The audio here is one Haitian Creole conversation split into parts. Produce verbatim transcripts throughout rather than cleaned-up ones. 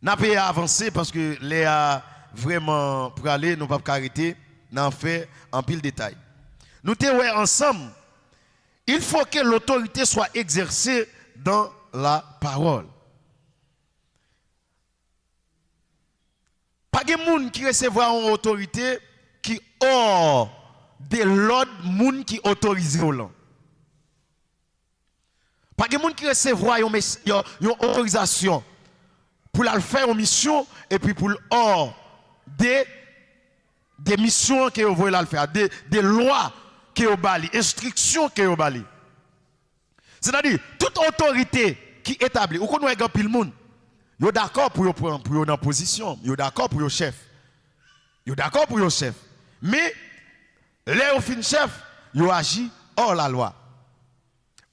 N ape avanse paske lè a vrèman prale, nou p ap ka rete nan fè anpil detay. Nou te wè ansanm, il faut que l'autorité soit exercée dans la parole. Pa gen moun ki resevwa yon otorite ki hors de lòd moun ki otorize w lan. Pa gen moun ki resevwa yon, yon otorizasyon pou l al fè yon misyon epi pou l hors de, de misyon an ke yo voye l al fè a, de, de lwa ke yo ba li, enstriksyon ke yo ba li. Sètadi, tout otorite ki etabli, ou konn wè gen anpil moun, yo dakò pou yo pran, pou yo nan pozisyon, yo dakò pou yo chèf. Yo dakò pou yo chèf. Men, lè yo fin chèf, yo aji hors la loi.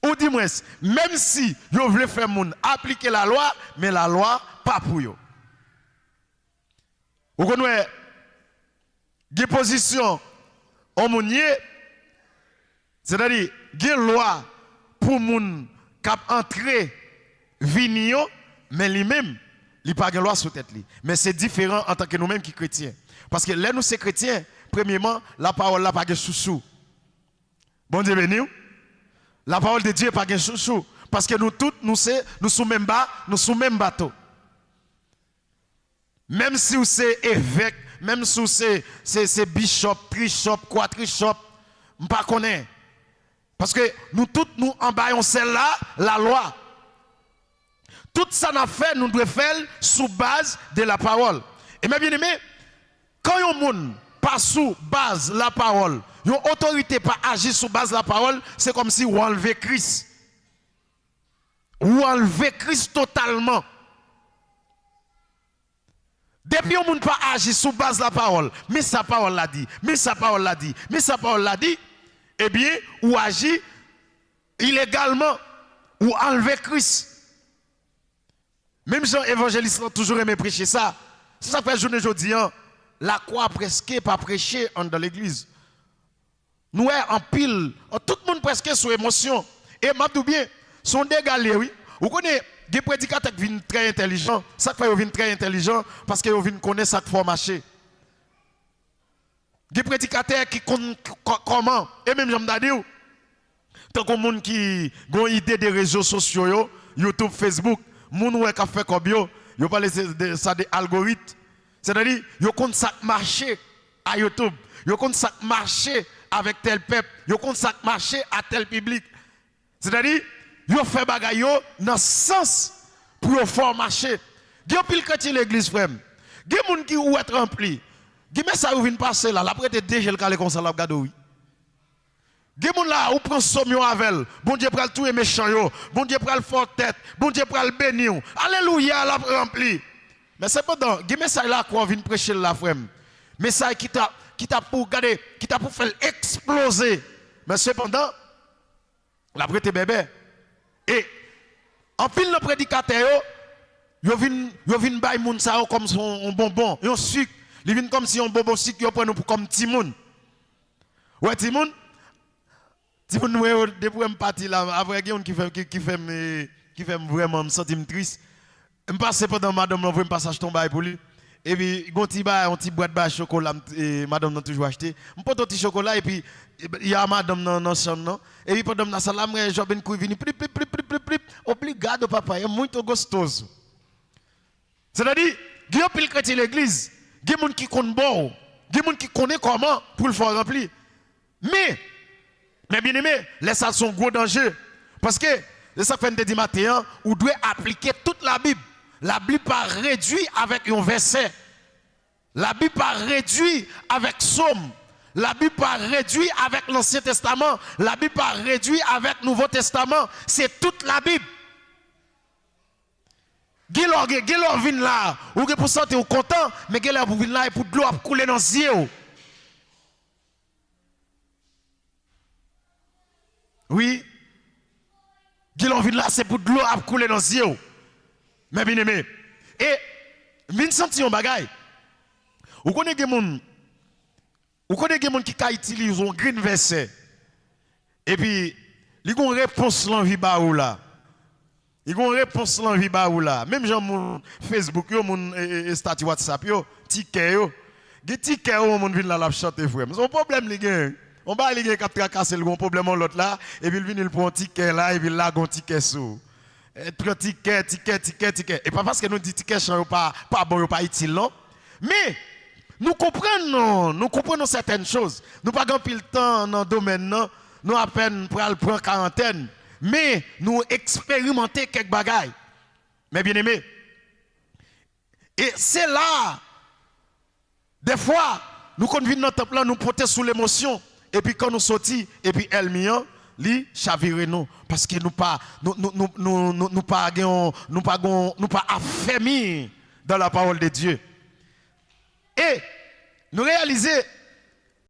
Ou di mwens, menm si yo vle fè moun aplike lalwa, men lalwa pa pou yo. Ou konn wè, gen pozisyon yon moun ye, sètadi, gen lwa pou moun k ap antre, vini yo, men li menm, li pa gen lwa sou tèt li. Men se diferan antanke nou menm ki kretyen. Paske lè nou se kretyen, premyeman, lapawòl la pa gen chouchou. Bondye beni w. Lapawòl de Dye pa gen chouchou. Paske nou tout, nou se, nou sou menm ba, nou sou menm bato. Menm si w se evèk, menm si w se, se, se bichòp, trichòp, kwatrichòp, m pa konnen. Paske nou tout, nou anba yon sèl la, lalwa. Tout sa n ap fè, nou dwe fè l sou baz de lapawòl. E mè byeneme, kan yon moun pa sou baz lapawòl, yon otorite pa aji sou baz lapawòl, se kòmsi ou anlve Kris. Ou anlve Kris totalman. Depi yon moun pa aji sou baz lapawòl, men sa pawòl la di, men sa pawòl la di, men sa pawòl la di, ebyen, ou aji ilegalman, ou anlve Kris. Menm jan evanjelis lan toujou renmen preche sa, se sa k fè jounen jodi a, lakwa prèske pa preche anndan legliz. Nou wè anpil, tout moun prèske sou emosyon. E m ap di w byen, se yon dega l ye wi. Ou konnen, gen predikatè k vin trè entèlijan. Sa k fè yo vin trè entèlijan? Paske yo vin konnen sa k fè w mache. Gen predikatè ki konn k-, k-, kòman, e menm jan m ta di w, tankou moun ki gen yon ide de rezo sosyo yo, YouTube, Facebook, moun ou wè k ap fè kòb yo, yo pale se, de, sa de algorit. Sètadi, yo konn sa k mache a YouTube, yo konn sa k mache avèk tèl pèp, yo konn sa k mache a tèl piblik. Sètadi, yo fè bagay yo nan sans pou yo fè w mache. Gen anpil kretyen legliz, frè m. Gen moun ki ou wè t ranpli. Gen mesaj ou vin pase la, l ap rete de je l kale konsa, l ap gade w wi. Gen moun la, ou pran sòm yo avè l. Bondye pral touye mechan yo. Bondye pral fè w tèt. Bondye pral beni w. Alelouya, l ap ranpli. Men sepandan, gen mesaj la, kwa w vin preche l la, frè m. Mesaj ki t ap, ki t ap pou, gade, ki t ap pou fè l eksploze. Men sepandan, l ap rete bèbè. E anpil nan predikatè yo, yo vin, yo vin bay moun sa yo kòm se yon, yon bonbon, yon sik. Li vin kòmsi yon bonbon sik yo pran nou pou kòm timoun. Ou wè timoun? Timoun mwen yo, depi w wè m pati la, apre gen youn ki fè, ki, ki fè m, eh, ki fè m vrèman, m santi m tris. M pase pandan madanm lan voye m pase achte yon bagay pou li. Epi, gon ti bagay, yon ti bwat bagay chokola, m, e, madanm nan toujou achte. M pote yon ti chokola, epi, e, y a madanm nan, nan chanm nan. Epi, pandan m nan sal la, m wè Jòbin kouri vini, plip, plip, plip, plip, plip, plip. Obrigado, papai, é muito gostoso. Sètadi, gen anpil kretyen legliz, gen moun ki konn ba w, gen moun ki konnen kòman pou l fè w ranpli. Men, men byeneme, lè sa a se yon gwo danje. Paske, se sa k fè n te di maten an, ou dwe aplike tout Labib. Labib pa redui avèk yon vèsè. Labib pa redui avèk sòm. Labib pa redui avèk Lansyen Testaman. Labib pa redui avèk Nouvo Testaman. Se tout Labib. Gen lè w gen, gen lè w vin la, ou gen pou santi w kontan, men gen lè pou w vin la, e pou dlo ap koule nan zye w. Wi. Gen lè w vin la, se pou dlo ap koule nan zye w. Men byeneme. E m vin santi yon bagay. Ou konnen gen moun, ou konnen gen moun ki ka itilize yon grenn vèsè. Epi, li gon repons l anvi ba ou la. Li gen yon repons lanvi ba ou la. Menm jan moun Facebook yo, moun e, e, estati WhatsApp yo, tikè yo. Gen tikè yon moun vin la, l ap chante, frè m. Se yon pwoblèm li gen. Yon bagay li gen k ap trakase l, gen yon pwoblèm yon lòt la, epi l vini, l pran yon tikè la, epi l lage yon tikè sou ou. E, pran tikè, tikè, tikè, tikè. E pa paske nou di tikè chan yo pa, pa bon, yo pa itil, non. Men, nou konprann, non, nou konprann yon sètèn choz. Nou pa gen anpil tan nan domèn nan, nou apèn pral pran karantèn. Men, nou eksperimante kèk bagay. Mè byeneme, e se la, dèfwa, nou konn vin nan tanp lan, nou pote sou lemosyon. Epi kan nou soti, epi ènmi an, li chavire nou. Paske nou pa, nou, nou, nou, nou, nou, nou pa gen, nou pa gen, nou pa afèmi dans la parole de Dieu. E nou reyalize,